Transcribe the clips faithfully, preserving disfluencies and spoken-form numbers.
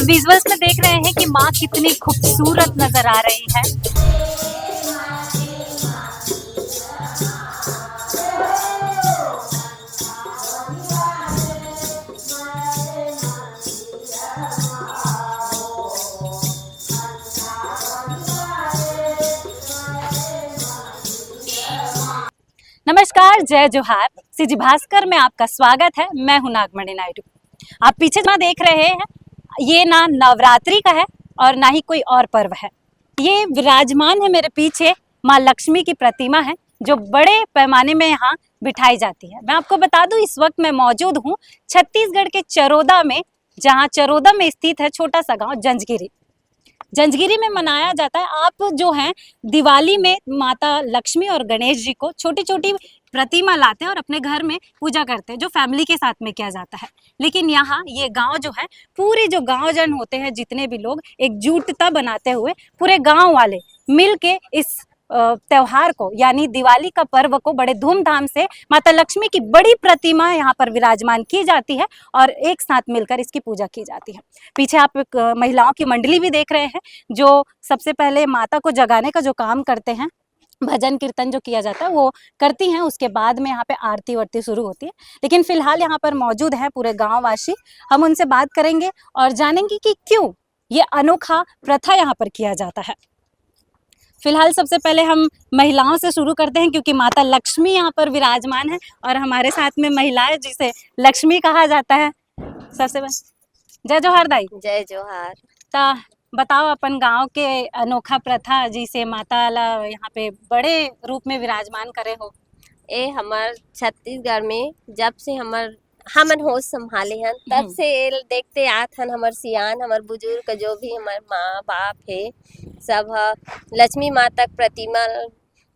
Visuals में देख रहे हैं कि माँ कितनी खूबसूरत नजर आ रही है। नमस्कार, जय जोहार। सीजी भास्कर में आपका स्वागत है। मैं हूं नागमणि नायडू। आप पीछे जहाँ देख रहे हैं, ये ना नवरात्रि का है और ना ही कोई और पर्व है। ये विराजमान है मेरे पीछे, माँ लक्ष्मी की प्रतिमा है, जो बड़े पैमाने में यहाँ बिठाई जाती है। मैं आपको बता दूं, इस वक्त मैं मौजूद हूँ छत्तीसगढ़ के चरोदा में, जहाँ चरोदा में स्थित है छोटा सा गांव जंजगिरी। जंजगिरी में मनाया जाता है। आप जो है, दिवाली में माता लक्ष्मी और गणेश जी को छोटी छोटी प्रतिमा लाते हैं और अपने घर में पूजा करते हैं, जो फैमिली के साथ में किया जाता है। लेकिन यहाँ ये गांव जो है, पूरे जो गांव जन होते हैं, जितने भी लोग, एकजुटता बनाते हुए पूरे गांव वाले मिल के इस अ, त्योहार को, यानी दिवाली का पर्व को बड़े धूमधाम से, माता लक्ष्मी की बड़ी प्रतिमा यहाँ पर विराजमान की जाती है और एक साथ मिलकर इसकी पूजा की जाती है। पीछे आप एक, अ, महिलाओं की मंडली भी देख रहे हैं, जो सबसे पहले माता को जगाने का जो काम करते हैं, भजन कीर्तन जो किया जाता है, वो करती हैं। उसके बाद में यहाँ पे आरती वारती शुरू होती है। लेकिन फिलहाल यहाँ पर मौजूद हैं पूरे गांववासी। हम उनसे बात करेंगे और जानेंगे कि क्यों ये अनोखा प्रथा यहाँ पर किया जाता है। फिलहाल सबसे पहले हम महिलाओं से शुरू करते हैं, क्योंकि माता लक्ष्मी यहाँ पर विराजमान है और हमारे साथ में महिला है, जिसे लक्ष्मी कहा जाता है। सबसे पहले जय जोहार दाई। जय जोहार। ता बताओ, अपन गांव के अनोखा प्रथा, जिसे माता ला यहाँ पे बड़े रूप में विराजमान करे हो। ए हमर छत्तीसगढ़ में जब से हमर हमन होश संभाले हन, तब हम्म। से ए देखते आत हन, हमर सियान, हमर बुजुर्ग, जो भी हमर माँ बाप हे, सब ह लक्ष्मी माता के प्रतिमा ल,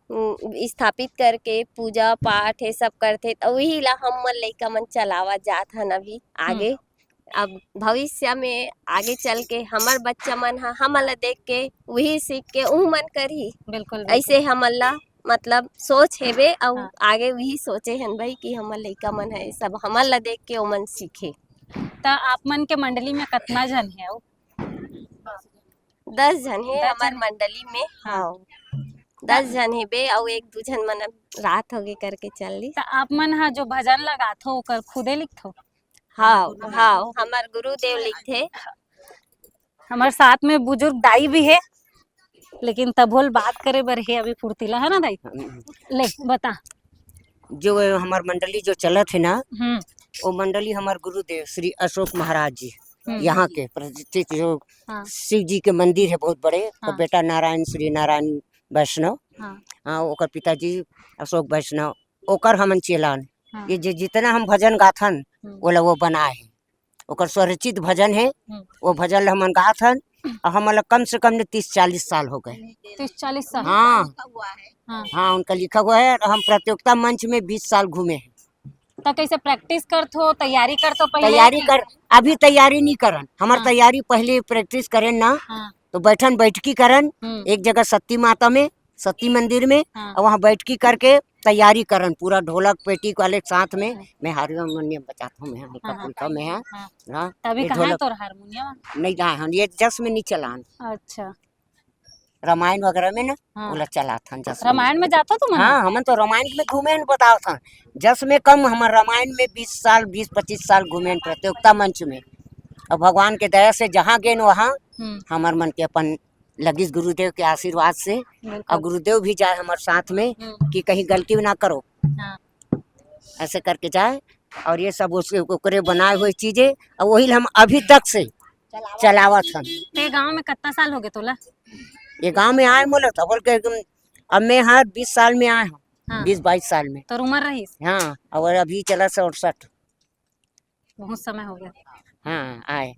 उम, स्थापित करके पूजा पाठ ये सब करथे, त उही ला हमन लइका मन चलावत जात हन अभी आगे। हम्म। अब भविष्य में आगे चल के हमर बच्चा मन ह हमन ला देख के, उही सीख के उहू मन करही। बिल्कुल, बिल्कुल। ऐसे हमन ला मतलब सोच हेबे, अउ हाँ। आगे उही सोचे हन भाई कि हमर लइका मन है, सब हमन ला देख के ओमन सीखे। त आप मन के मंडली में कतना झन हे? दस झन हे दस हमर झन? मंडली में। हाँ। हाँ। दस झन हेबे, अउ एक दू झन मन अब रात होगे करके चल ली। त आप मन ह जो भजन लगाथो, ओकर खुदे लिखथो? हाँ, हाँ, हमर गुरुदेव लिखथे। हमर साथ में बुजुर्ग दाई भी हे, लेकिन तभो ल बात करे बर हे अभी फुर्तीला, है ना दाई? हम्म। ले, बता। जो हमर मंडली जो चलत हे ना, हम्म। वो मंडली हमर गुरुदेव श्री अशोक महाराज जी, हम्म। यहाँ के प्रतिष्ठित जो हाँ। शिव जी के मंदिर हे बहुत बड़े, ओकर हाँ। बेटा नारायण, श्री नारायण वैष्णव, हाँ। हाँ, ओकर पिताजी अशोक वैष्णव, ओकर हमन चेला हन। हाँ। ये जे जितना हम भजन गाथन, हम्म। ओला वो बनाए हे। ओकर स्वरचित भजन हे, हम्म। वो भजन ल हमन गात हन, अउ हमन ल कम से कम ने तीस चालीस साल हो गए। तीस चालीस साल? हाँ। हाँ। हाँ, उनका लिखा हुआ है। हम प्रतियोगिता मंच में बीस साल घूमे हैं। त कैसे प्रैक्टिस करथो, तैयारी करथो पहले? तैयारी कर, अभी तैयारी नहीं करन, हमर हाँ। तैयारी पहले प्रैक्टिस करेन ना, हाँ। तो बैठन बैठकी करन, हम्म। एक जगह सती माता में, सती मंदिर में, हाँ। और वहाँ बैठकी करके तैयारी करन, पूरा ढोलक पेटी वाले के साथ में। अच्छा। मैं हारमोनियम बजाता हूँ, मैं हल्का हाँ, हाँ। फुल्का में है। हाँ। हाँ, तभी ये कहाँ है ढोलक तोर हारमोनियम? नहीं लाए हन, ये जस में नहीं चलान। अच्छा। रामायण वगैरह में ना, हाँ। ओला चलात हन जस में। रामायण में जाथो तुमन? हाँ, हमन तो रामायण में घूमे हन, बतावत हन। जस में कम, हमर रामायण में बीस साल, बीस पच्चीस साल घूमे हन प्रतियोगिता मंच में। और भगवान के दया से जहाँ गेन वहाँ हम्म। हमर मन के अपन लगिस गुरुदेव के आशीर्वाद से। बिल्कुल। और गुरुदेव भी जाए हमर साथ में हम्म। कि कहीं गलती ना करो। हाँ। ऐसे करके जाए। और ये सब उसके, ओकरे बनाए हुए चीजें, और वही हम अभी तक से चलावत हन। ते गांव में कितना साल हो गए तोला? ये गांव में आए मोला तो बोल के एकदम, अब मैं हर बीस साल में आए हूँ, हाँ। बीस बाईस साल में। तो उम्र रही? हाँ, और अभी चला सड़सठ। बहुत समय हो गया। हाँ, आए।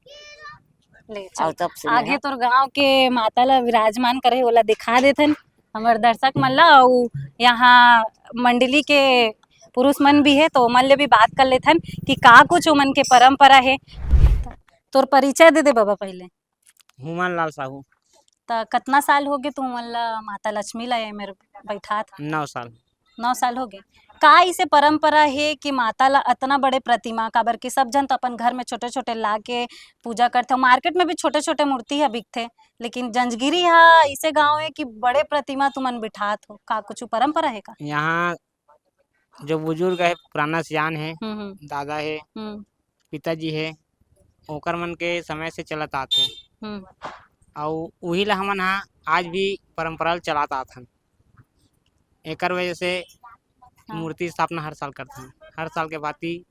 ले, चल। और तब से आगे मैं तोर गांव के माता ला विराजमान करे, ओला दिखा देथन हमर दर्शक मन ला। अउ यहाँ मंडली के पुरुष मन भी है, तो ओमन ले भी बात कर लेथन कि का कुछ ओमन के परंपरा है। तोर परिचय दे दे बाबा पहले। हुमन लाल साहू। त कतना साल हो गए तुमन ला माता लक्ष्मी ला ये मेर बैठात? नौ साल। नौ साल हो गए। का इसे परंपरा हे कि माता ला अतना बड़े प्रतिमा, काबर कि सब झन तो अपन घर में छोटे-छोटे ला के पूजा करथे, मार्केट में भी छोटे-छोटे मूर्ति ह बिकथे, लेकिन जंजगिरी ह इसे गाँव हे कि बड़े प्रतिमा तुमन बिठात हो, का कुछ परंपरा हे का? यहाँ जो बुजुर्ग हे, पुराना सियान हे, हम्म, हम्म। दादा हे, हम्म। पिताजी हे, ओकर मन के समय से चलत आत हे। हम्म। अउ उही ला हमन ह आज भी परंपरा ल चलात आत हन। एकर वजह से हाँ। मूर्ति स्थापना हर साल करथन। हर साल के भांति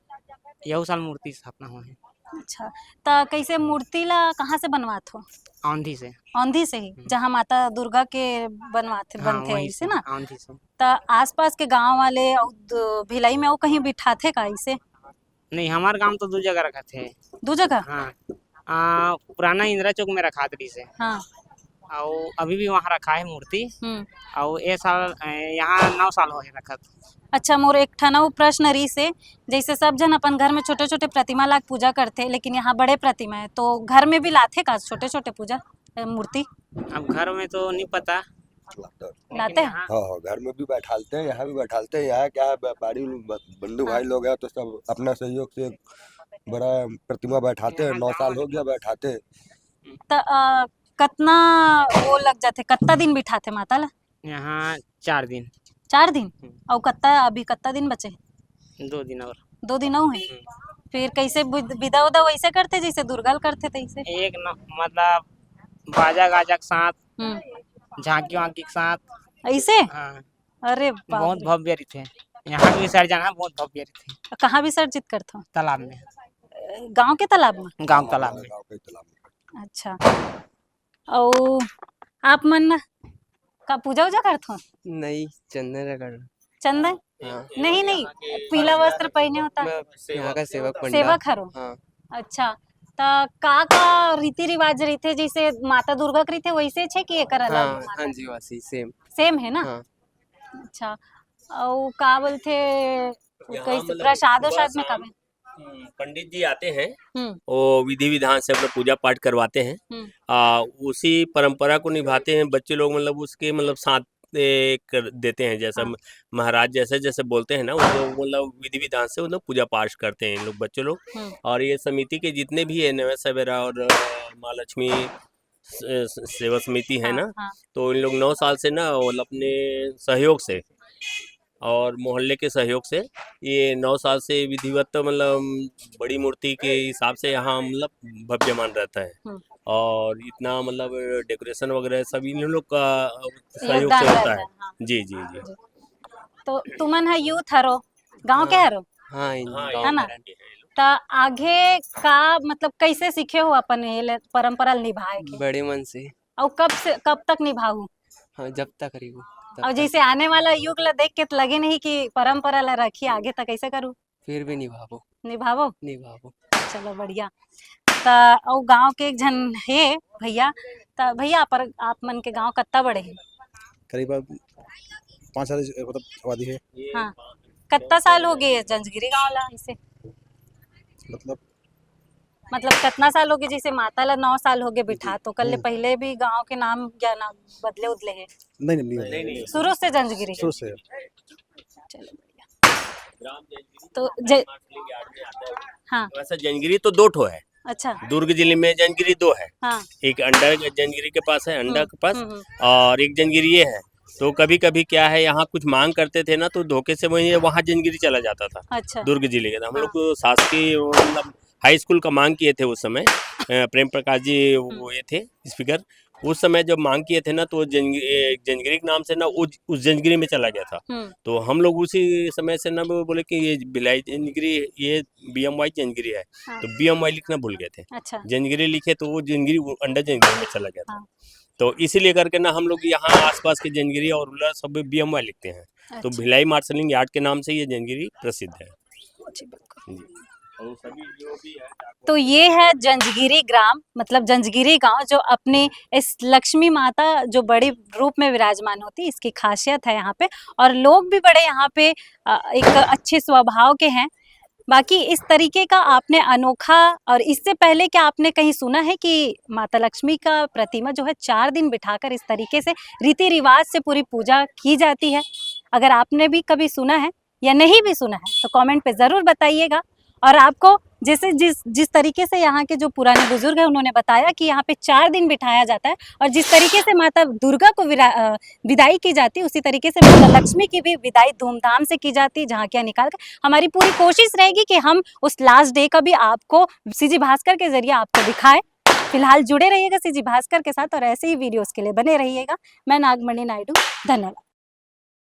यहू साल मूर्ति स्थापना होए हे। अच्छा, त कइसे मूर्ति ला कहाँ से बनवात हो? औंधी से। औंधी से ही, हम्म। जहाँ माता दुर्गा के बनवाथे, हाँ, बनथे वहीं अइसे से, ना? औंधी से। त आसपास के गांव वाले अउ द-, भिलाई में अउ कहीं बिठाथे का अइसे? नहीं, हमार गांव तो दू जगह रखत हे। दू जगह? हाँ। आ, पुराना इंदिरा चौक में रखात रहिस हे। हाँ। अउ अभी भी वहाँ रखा हे मूर्ति। हम्म। अउ ए साल, ए, यहाँ नौ साल होए हे रखत। अच्छा, मोर एक ठन अउ प्रश्न रहिस हे, जइसे सब झन अपन घर में छोटे-छोटे प्रतिमा ला पूजा करथे, लेकिन यहाँ बड़े प्रतिमा हे, तो घर में भी लाथे का छोटे-छोटे पूजा, ए, मूर्ति? अब घर में तो नहीं पता। लाते हैं? हाँ, हाँ, घर में भी बैठालते हैं, यहाँ भी बैठालते हैं। यहाँ क्या है, व्यापारी लोग, ब-, बंधु हाँ। भाई लोग हैं, तो सब अपना सहयोग से बड़ा प्रतिमा बैठाते हैं। नौ साल हो गया बैठाते हैं। त, अ, कतना वो लग जाथे, कतना दिन बिठाथे माता ला? यहाँ चार दिन। चार दिन? हम्म। अउ कतना, अभी कतना दिन बचे हे? दो दिन और। दो दिन अउ हे? हम्म। फिर कइसे बिद-, बिदा उदा वइसे करथे जइसे दुर्गा ल करथे तइसे? एक न, मतलब बाजा गाजा के साथ, हम्म। झांकी वांकी के साथ। अइसे? हाँ। अरे बाप बहुत रे। भव्य रहिथे। यहाँ भी विसर्जन ह बहुत भव्य रहिथे। कहाँ विसर्जित करथो? तालाब में। गांव के तालाब में? गांव तालाब में। गांव के तालाब में। अच्छा। अउ आप मन का पूजा उजा करथो? नहीं, चंदन रगड़। चंदन? हाँ। नहीं, नहीं, पीला वस्त्र पहने होता। मैं यहाँ का सेवक पंडा। सेवक हरो? हाँ। अच्छा, त का का रीति रिवाज रहिथे, जइसे माता दुर्गा के रहिथे वइसे छे कि एकर अलग हाँ, माता? हाँ जी, वैसे ही same। Same हे ना? हाँ। अच्छा, अउ का बोलथे, यहाँ कइसे मतलब प्रसाद सुबह उसाद में का शाम, बे? हम्म, पंडित जी आते हैं, हम्म। वो विधि विधान से अपना पूजा पाठ करवाते हैं। हम्म। आ, उसी परंपरा को निभाते हैं बच्चे लोग, मतलब उसके मतलब साथ ए, कर देते हैं, जैसा हाँ। म-, महाराज जैसे जैसे बोलते हैं ना, उनको मतलब विधि विधान से मतलब पूजा पाठ करते हैं इन लोग, बच्चे लोग। हम्म। और ये समिति के जितने भी है, नया सवेरा और, अ, माँ लक्ष्मी स-, स-, सेवा समिति है हाँ, ना, हाँ। तो इन लोग नौ साल से ना, मतलब अपने सहयोग से और मोहल्ले के सहयोग से ये नौ साल से विधिवत मतलब बड़ी मूर्ति के हिसाब से यहाँ मतलब भव्यमान रहता है। हम्म। और इतना मतलब decoration वगैरह सब इन लोग का सहयोग से योगदान होता रहता है। है, हाँ। जी, जी, जी। जी। तो तुमन ह youth हरो, गांव के हाँ। हरो? हाँ, इन हाँ, गांव है ना? के हैं। त आगे का मतलब कइसे सीखे हो अपन ये ले, परंपरा ल निभाए के? बड़े मन से। अउ कब से, कब तक निभाहू? हाँ, जब तक रहिहू, तब अउ तक। जइसे आने वाला युग ला देख के त लगे नहीं कि परंपरा ला रखी आगे तक, कइसे करू? फिर भी निभाबो। निभाबो? निभाबो। चलो बढ़िया। त अउ गांव के एक झन हे भैया, त भैया आप, आप मन के गांव कत्ता बड़े हे? करीब पाँच हजार मतलब आबादी है। हाँ। कत्ता साल हो गए जंजगिरी गांव ला इसे? मतलब मतलब कतना साल हो गए, जैसे माता ला नौ साल हो गए बिठा, जी। तो कल ले हम्म। पहले भी गांव के नाम या नाम बदले उदले है? नहीं, नहीं, नहीं, नहीं, नहीं। शुरू से जंजगिरी? शुरू से। चलो बढ़िया। तो जय, हाँ। वैसे जंजगिरी तो दो ठो है। अच्छा। दुर्ग जिले में जंजगिरी दो है। हाँ। एक अंडा जंजगिरी के पास है, अंडा हम्म, के पास, हम्म, हम्म। और एक जंजगिरी ये है। तो कभी-कभी क्या है, यहाँ कुछ मांग करते थे ना, तो धोखे से वहीं, वहाँ जंजगिरी चला जाता था, अच्छा। दुर्ग जिले के। हम लोग हाँ। को शासकीय, मतलब, हाई स्कूल का मांग किए थे उस समय, अ, प्रेम प्रकाश जी वो हम्म। ये थे स्पीकर। उस समय जब मांग किए थे ना, तो जंज-, ए, जंजगिरी के नाम से ना, वो ज-, उस जंजगिरी में चला गया था। हम्म। तो हम लोग उसी समय से ना, वो बोले कि ये भिलाई जंजगिरी, ये बीएमवाई जंजगिरी है। हाँ। तो बीएमवाई लिखना भूल गए थे। अच्छा। जंजगिरी लिखे, तो वो जंजगिरी, वो अंडा जंजगिरी में चला गया था। हाँ। तो इसीलिए करके ना, हम लोग यहाँ आसपास के जंजगिरी और उल्ला सब बीएमवाई लिखते हैं। तो अच्छा। भिलाई मार्शलिंग यार्ड के नाम से ये जंजगिरी प्रसिद्ध है। जी, बिल्कुल। जी। तो ये है जंजगिरी ग्राम, मतलब जंजगिरी गांव, जो अपने इस लक्ष्मी माता जो बड़ी रूप में विराजमान होती, इसकी खासियत है यहाँ पे। और लोग भी बड़े यहाँ पे, अ, एक अच्छे स्वभाव के हैं। बाकी इस तरीके का आपने अनोखा, और इससे पहले क्या आपने कहीं सुना है कि माता लक्ष्मी का प्रतिमा जो है, चार दिन बिठाकर इस तरीके से रीति रिवाज से पूरी पूजा की जाती है? अगर आपने भी कभी सुना है या नहीं भी सुना है तो कमेंट पे जरूर बताइएगा। और आपको जैसे जिस जिस तरीके से यहाँ के जो पुराने बुजुर्ग हैं उन्होंने बताया कि यहाँ पे चार दिन बिठाया जाता है और जिस तरीके से माता दुर्गा को विरा- अ, विदाई की जाती है उसी तरीके से माता लक्ष्मी की भी विदाई धूमधाम से की जाती है झांकियाँ निकाल कर। हमारी पूरी कोशिश रहेगी कि हम उस लास्ट डे का भी आपको सीजी भास्कर के जरिए आपको दिखाएं। फिलहाल जुड़े रहिएगा सीजी भास्कर के साथ और ऐसे ही वीडियोज़ के लिए बने रहिएगा। मैं नागमणि नायडू, धन्यवाद।